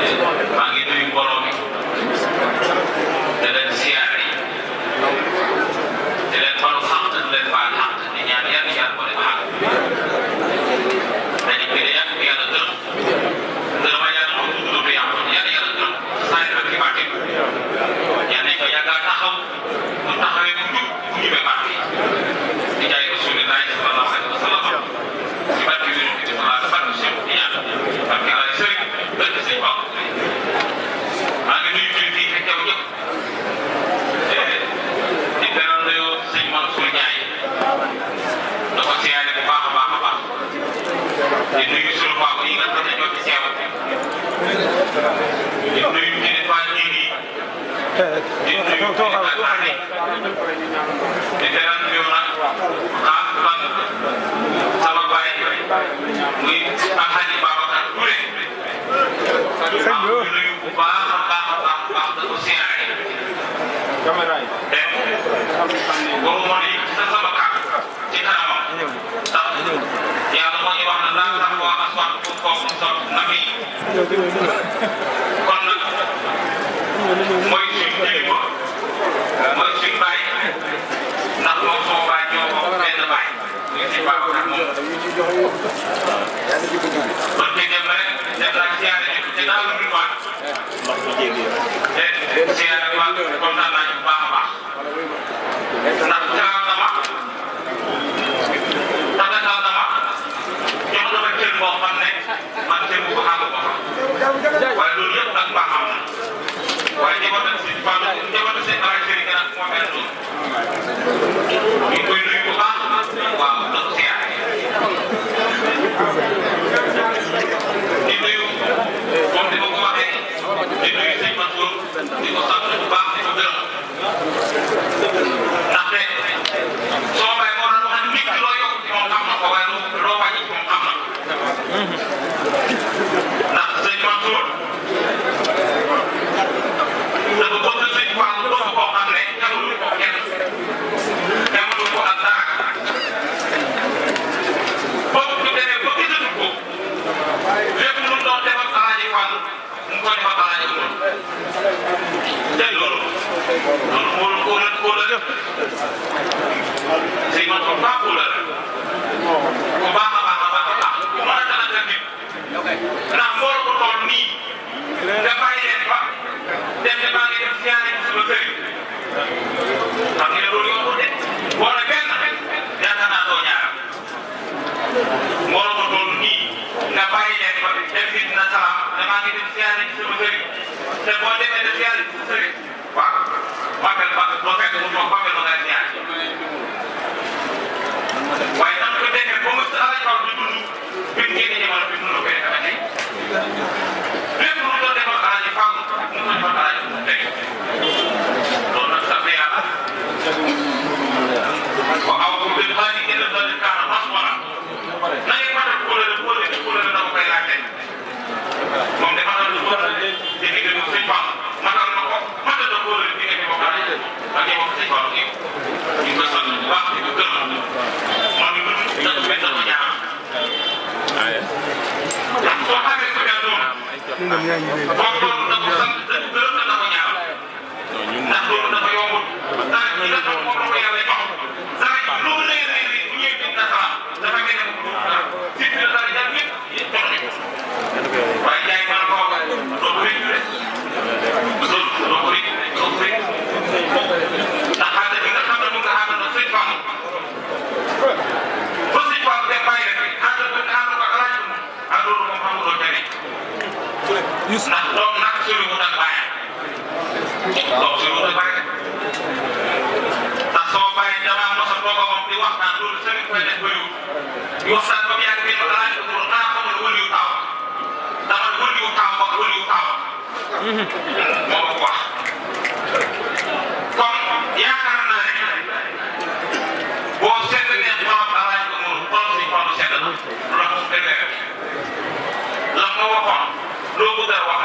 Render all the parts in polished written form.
maa ngi nuyu mbooloo mi di leen siyaare di leen balu xaq di leen baal xaq di ñaan yàlla yàlla boole ba xaq dañu koy yàq yàlla gërëm gërëm a yàlla moom dugg du yàq yàlla yàlla gërëm saa yu bëgg bàtte ñaan nañ ko yàgg a taxaw bu taxawee bu jub bu jubee bàtte di jaay Rasulullah sallallahu alayhi wa sallam ci barke wi di salaat barke Cheikh di ñaan barke Alaaji Sëriñ barke Sëriñ Ba maa ngi nuyu kilifa yi teew ñëpp di beral nuyoo sëñ Mansour Ndiaye da ko siyaare bu baax a baax a baax di nuyu sunu baax yi nga xam ne ñoo ci teew di nuyu kilifa yi di nuyu kilifa yi di beral nuyoo nag xaas ban sama baay muy Alhaji Babacar Touré maa ngi nuyu bu baax a baax a baax a baax da ko siyaare boobu moo di sa sama kàddu ci kanamam ndax yàlla moo ñu wax ne laa tax waa aswan pour foofu sa nabi kon nag mooy suñ kilifa mooy suñ baay ndax moom sama baay ñoo ko benn baay muy si Babacar moom kon te dem rek def naa siyaare te daal lu ñu waat te siyaare waat kontaan naa ci bu baax a baax ndax teral na ma tàggatal na ma jox na ma cër boo xam ne man cër bu ko àgg ko waaye loolu yëpp nag baaxam na waaye njabootam si Fallou njabootam si Alaaji Sëriñ gën a moo mel noonu ñu ngi koy nuyu bu baax waaw da ko siyaare di nuyu comme ni ma ko waxee di nuyu sëñ Mansour di ko sant bu baax di ko gërëm ndaxte soo bay moo doon wax nit ki loo yokk ci moom xam na ko waaye loo wàññi ci moom xam na ndax sëñ Mansour dafa bëgg sëñ Fallou doon koo xam ne ñamalu ko kenn ñamalu ko ak dara boobu ñu demee ba gisatu ko lépp lu doon defal Alaaji Fallou mu ngi koy defal Alaaji Mourou te loolu moo la def sëñ Mansour baax la ku baax a baax a baax a baax ku mën a dalal nit ndax mbooloo ko toll nii nga bàyyi leen fa dem ne maa ngi def siyaare ci sama sëriñ xam nga ne loolu yombul de boole benn yaakaar naa doo ñaar mbooloo ko toll nii nga bàyyi leen fa dem fi na salaam ne maa ngi def siyaare ci sama sëriñ te boo demee def siyaare ci sa sëriñ waaw Babel boo fekk mu toog Babel ma ngay siyaare waaye nan ko defee ba mu Alaaji Fallou di dund bi mu génne jamono bi mënuloo koy defee ba tey lépp lu doon defal Alaaji Fallou mu ko defal Alaaji mu teg loolu nag sant yàlla wa aw bil xaali gën a doon kaana mas wala na ngeen matal kóolóore dama koy laajte moom de matal lu kóolóore di diggante mu sëñ Fallou matal na ko matal na kóolóore diggante boo xam ne ak yow ak sëñ Fallou ñu ngi koy sant bu baax di ko gërëm moom it dafa mel dafa ñaar ndax soo xamee ko mel noonu foofu loolu dafa sant dafa gërëm na dafa ñaar ndax loolu dafa yombul dara ñi nga xam moom la ko yàlla jox dara lu mu lay rëy bu ñëwee ci nasaraan dafa mel ne sit na dara jàng yëpp jox nañ ko waaye jaay man ko doo ko rëccu rek doo ko rëccu ndax xaaral bi nga xam ne mu nga xam ne sëñ Fallou ba sëñ Fallou dem bàyyi rek àndal ko Alaaji àndoon moom xamuloo jëriñ ndax doom nag soriwul ak bàyyi doom soriwul ak bàyyi ndax sama bàyyi damaa mos a toog ak moom di waxtaan loolu sëriñ koy def bëriwul di waxtaan ba mu yàgg bi Alaaji ko xanaa xamul wëliwu taaw dama wëliwu taaw ba wëliwu taaw moo ma ko wax kon yaakaar naa ne boo seetlee xoolal Alaaji ko moom xoolal si xoolal seet na lu la ko defee la ma waxoon loo bëgg a wax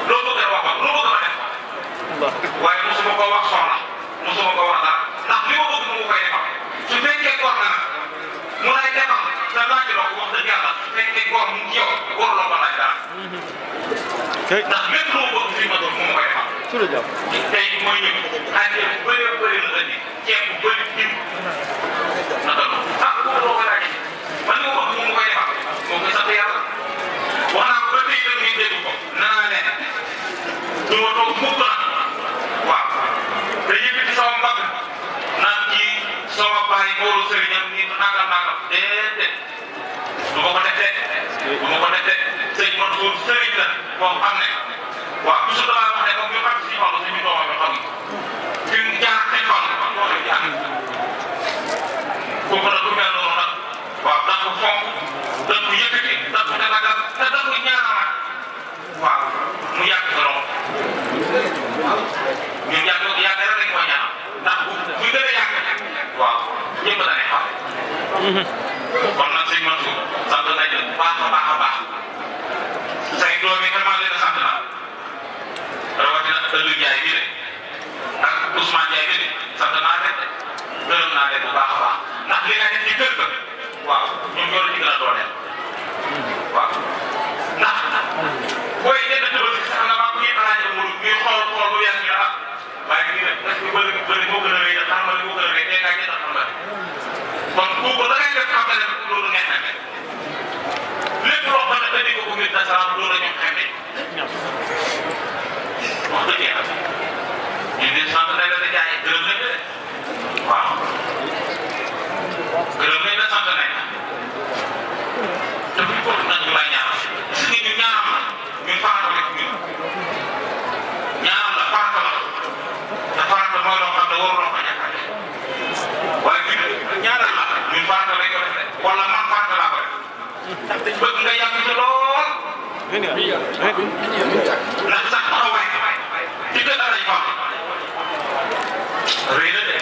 loo bëgg a wax loo bëgg a def waaye mosuma ko wax soxla mosuma ko wax dara ndax li ma bëgg mu koy defal su fekkee góor na nag mu lay defal te laaj loo ko wax dëgg yàlla su fekkee góor mu ngi yow góor loo ko laaj dara ndax lépp lu ma bëgg si ma doon moom koy defal. tey mooy ñëw ànd bu bëree bëri la indi ceeb bu bëri jiw na doon ah bu ko doon laajee man li ma bëgg moom koy defal moo koy sant yàlla wax naa ko ba tey itam ngeen dégg ko nanaa leen du ma toog mukk na waaw te yëkkati sama mbagg naan ci sama baay Mawlo sëriñam ni nangam déedéet du ma ko def de du ma ko def de sëñ Mansour sëriñ la boo xam ne waaw toujours damaa wax ne moom ñu xam si xolu suñu doomam yoo xam ne fi mu jaar ci xol moo koy jaar kooku nag du mel noonu nag waaw da ko fonk da ko yëkkati da ko teragal te da ko ñaanal waaw mu yàgg sa loxo waaw ñun yàgg rek dañ koy ñaanal ndax bu gën a yàgg waaw ñëpp dañuy xam kon nag sëñ Mansour sant nañ la bu baax a baax a baax say doom yi vraiment leen a sant naa rawatina Aliou Ndiaye bii de ak Ousmane Ndiaye bii de sant naa leen gërëm naa leen bu baax a baax ndax li nga def ci kër ga waaw ñoom ñoo la ci gën a dooleel waaw ndax booy jënd tëbal si sax nga maa ko ñuy balaa mu ñuy xool bu yàgg ñu ah waaye kii nag est-ce que bëri moo gën a rëy xam nga moo gën a rëy tey ngaa jënd xam nga kon kooku da ngay def xam nga ne loolu neex na lépp loo xam ne indi ko ko mbir nasaraan loolu la ñu xamee wax dëgg yàlla ñun de sant nañ la de jaay gërëm nañ la de waaw gërëm nañ la sant nañ la te bu ñu ko nag ñu lay ñaanal gis nga ñu ñaanal la ñun farata rek ñun ñaanal la farata la te farata mooy loo xam ne waruloo ko ñàkkale waaye ñun ñaanal la ñun farata lañ ko def de wala man farata laa ko def bëgg nga yàgg ci lool ndax sax taxawaay ci gën a lañ fa rëy na de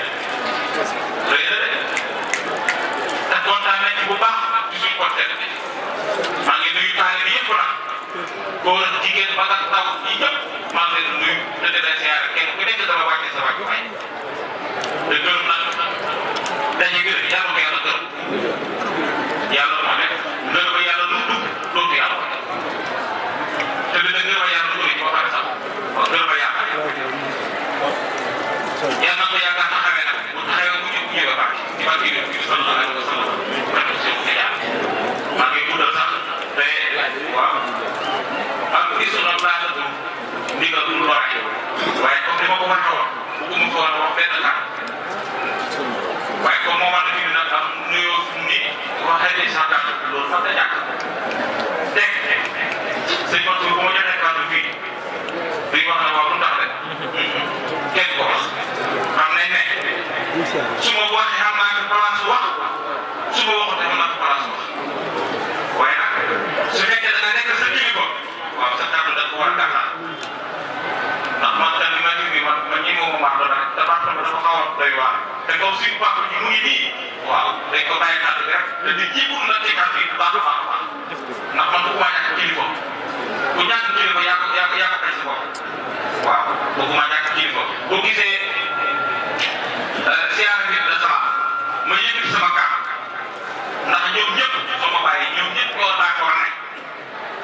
te kontaan nañ ci bu baax ci suñu côté maa ngi nuyu taalibe yëpp nag góor ak jigéen mag ak ndaw ñi ñëpp maa ngi leen di nuyu te di leen siyaare kenn ku nekk dama wàcce sa wàccuwaay te gërëm nag dañuy gërëm yàlla ko yàlla gërëm yàlla moo nekk ngërëm ba yàlla lu dugg dootu yàlla te dina ngërëm ba yàlla dugg ci ba pare sax waaw ngërëm ba yàlla yàlla na ko yàlla taxawee nag bu taxawee bu ñëw ba pare ci barke bi sallallahu alayhi wa sallam barke Seydou Ndiaye maa ngi guddal sax te waaw ak gisu na laata du ndigal du loree waaye comme ni ma ko waxee woon bu mu ko war a wax benn kàddu waaye comme moo war a fi nag am nuyoo ni waxee ni sax kàddu loolu sax da ñàkk dégg sëñ Mansour bu ma joxee kàddu fii duñ wax ne waaw lu tax rek kenn ko wax xam nañ ne su ma waxee xam naa ci place wax su ma waxatee xam naa ci place wax waaye nag su fekkee da nga nekk sa kilifa waaw sa kàddu da ko war a gàttal ndax man tamit ma ngi man ñi moo ma mat doon rek département dafa xaw a doy waar te comme suñu papa ji mu ngi nii waaw dañ ko bàyyi kàddu bi rek te di jiitu na ci kàddu yi bu baax a baax a baax ndax man bëgguma ñàkk kilifa bu ñàkk kilifa yaa ko tey sa bopp waaw bëgguma ñàkk kilifa boo gisee siyaare bi de sama ma yëkkati sama kàddu ndax ñoom ñëpp sama bàyyi ñoom ñëpp ñoo d'accord ne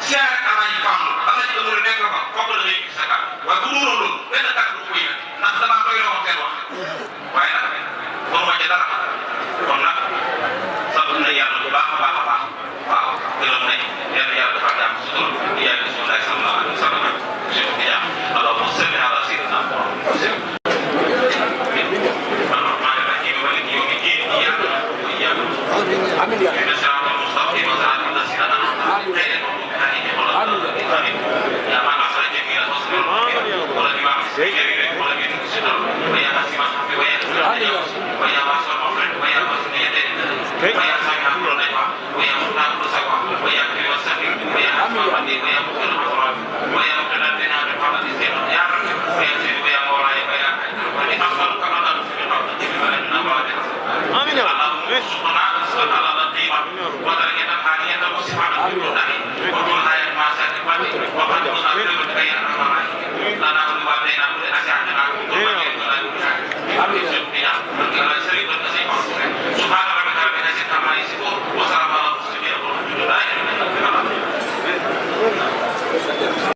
siyaare Alaaji Fallu Alaaji Amadu nekk fa foog la ngay gis sa kàddu waaye bu dul loolu benn kàddu du ko yëg ndax damaa koy wax seen wax waaye nag mënuma ci dara kon nag sant na yàlla bu baax a baax a baax waaw gërëm nañ yàlla yàlla dafa jàmm sutur di yàlla Rasulullah sallallahu alayhi wa sallam Cheikh Tidiane allahumma salli ala sayyidina Muhammad آمين يا رب. صراط المستقيم صراط الذين أنعمت عليهم غير المغضوب عليهم ولا الضالين. يا من أخرج جميع المسلمين ولا جماعة السجين ولا من السنة ويا نسيم الحق ويا ويا واسع المغفرة ويا واسع اليدين ويا سامع كل نجوى ويا مفتاح كل سوى ويا كل وسائل ويا حسن المدين